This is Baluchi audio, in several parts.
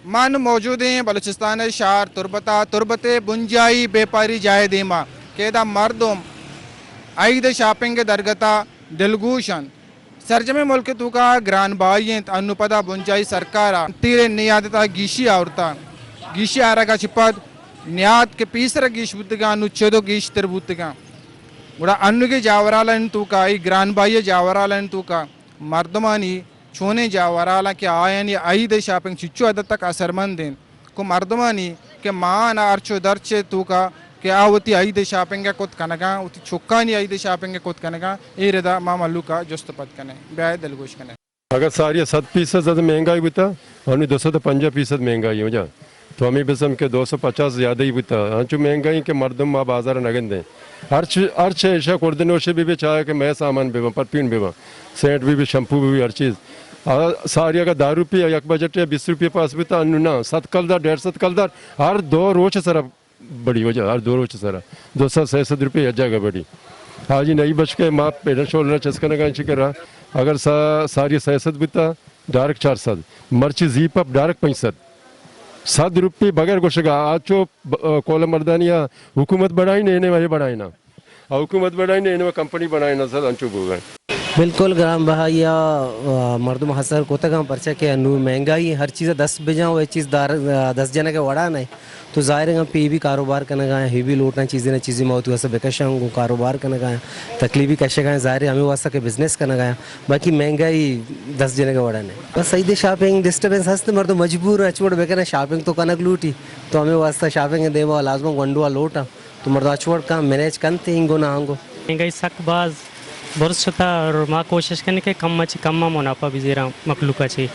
ما نوں موجود ایں بلوچستان ءِ شہر تربت ءَ، تربت ءِ بنجاہی بیپاری جاہ ءِ دیما کہ ادا مردم عید ءِ شاپنگ ءِ درگت ءَ دلگوش انت۔ سرجمیں ملک ءِ توکا گران بہائی انت، انوں پدا بنجاہی سرکار ءَ تیرے نیاد ءِ تہا گیشی آورتا۔ گیشی آرگ ءَ چہ پد نیاد کہ پیسر ءَ گیش بوتگاں، انوں چدو گیشتر بوتگاں۔ گڑا انوگیں جاورالانی توکا، اے گران بہائی ءِ جاورالانی توکا مردمانی چونیں جاورال انت کہ آیانی عید ءِ شاپنگ چنچو حد تک اثرمند انت؟ کہ مردمانی کہ ماہان ءَ ہرچ ءُ درچ ءِ توکا کہ آ وتی عید ءِ شاپنگ ءَ کت کنگاں، وتی چکانی عید ءِ شاپنگ ءَ کت کنگاں، اے ردا ما مھلوک ءَ جست ءُ پد کنیں، بیائے دلگوش کنیں۔ اگر ساری ءَ صد فیصد زیادہ مہنگائی بوتا، انوں دو سد ءُ پنجاہ فیصد مہنگائی ہو جا۔ تو ہمیں بسم کہ دو سو پچاس زیادہ ہی بوتا۔ انچو مہنگائی کہ مردم ما بازار نہ گندیں۔ ہر چ-، ہر چے ایشا کردن نوشے بی بی، چاہے کہ مئے سامان بی بی، پرفیوم بی بی، سینٹ بی بی، شمپو بی بی، ہر چیز۔ آ، ساری اگا دہ روپی یک بجٹ یا بیست روپی پاس بوتا، انوں نا، صد کلدار، ڈیڑھ سد کلدار، ہر دو روچ سرا بڑی وجہ، ہر دو روچ سرا دو سد، سئے سد روپی یک جاگہ بڑی۔ حاجی نئی بچکے ما پیڈن شولنا چس کنگا انچی کرا، اگر سا-، ساری سئے سد بوتا، ڈائریکٹ چار سد، مرچی زی پپ ڈائریکٹ پنچ سد، سد روپی بغیر گوشگا، آ چو ب-، کول مردانی آ حکومت بڑھائیں نے، انہیں وہی بڑھائیں نا۔ آ حکومت بڑھائیں نے، انہیں کمپنی بڑھائیں نا، سد انچو بوگا۔ بالکل گران بہائی آ، آ، مردم اثر کتگاں، پرچا کہ انو مہنگائی ہر چیز دست بجاں و اے چیز دار، آ، دست جنگ وڑا نہ۔ تو ظاہر ہے، ہم پی بی کاروبار کنگا ہیں، ہی بھی لوٹاں چیزیں نہ چیزیں ما وتی واسطہ بکشاں، گوں کاروبار کنگا ہیں، تکلیف بھی کشگا ہیں، ظاہر ہے، ہمیں واسطہ کہ بزنس کنگا ہیں، باقی مہنگائی دست جنگ وڑا نہیں۔ بس عید شاپنگ ڈسٹربنس ہست، مردم مجبور ہیں، اچ وڑ بکنے، شاپنگ تو کنگ لوٹی، تو ہمیں واسطہ شاپنگ دیما لازم گونڈوا لوٹاں، تو مردم اچ وڑ کام مینیج کنتے، انگو نہ انگو۔ مہنگائی سک باز برز شتا اور ما کوشش کنیں کہ کم چی کم منافع بزیراں مخلوق چی،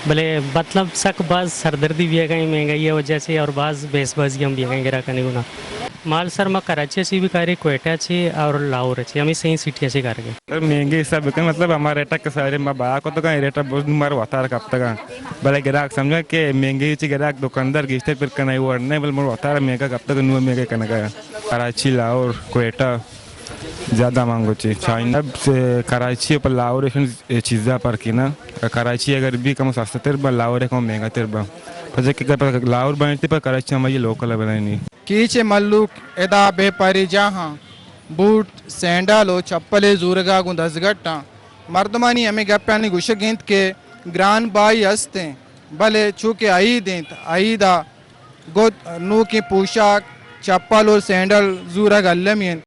بلے مطلب سک باز سردردی بیگا ایں مہنگائی وجہ چی اور باز بحث بازی ہم بیگا ایں گراکانی گونا۔ مال سر ما کراچی چی بھی کارے، کوئٹہ چی اور لاہور چی، ہمیں سئیں سٹی چی کارگے۔ سر مہنگی حساب بکن، مطلب ہمارا ریٹا کہ سارے ما بہا کتگا، ریٹا بہت مار وتارا کپتگا، بلے گراک سمجھا کہ مہنگی چی گراک دکاندار گیشتر پر کنائی وڑ نہیں، بل مر وتارا مہنگا کپتگا، نو مہنگا کنگا۔ کراچی، لاہور، کوئٹہ زیادہ مہنگو چی چائنا۔ اب سے کراچی پر لاہور ایشن چیزا پر کینا۔ کراچی اگر بھی کم سستا تر با، لاہور کم مہنگا تر با۔ پس کہ پر لاہور بنتی پر کراچی ہماری لوکل بنانی۔ کیچ ءِ مھلوک ادا بیپاری جاہاں بوٹ، سینڈل ءُ چپلے زورگا گوں دزگٹاں۔ مردمانی ہمے گپانی گوشگ انت کہ گران بہائی است انت، بلے چو کہ عید انت، عید ءَ گد نوکیں پوشاک، چپل ءُ سینڈل زورگ المی انت۔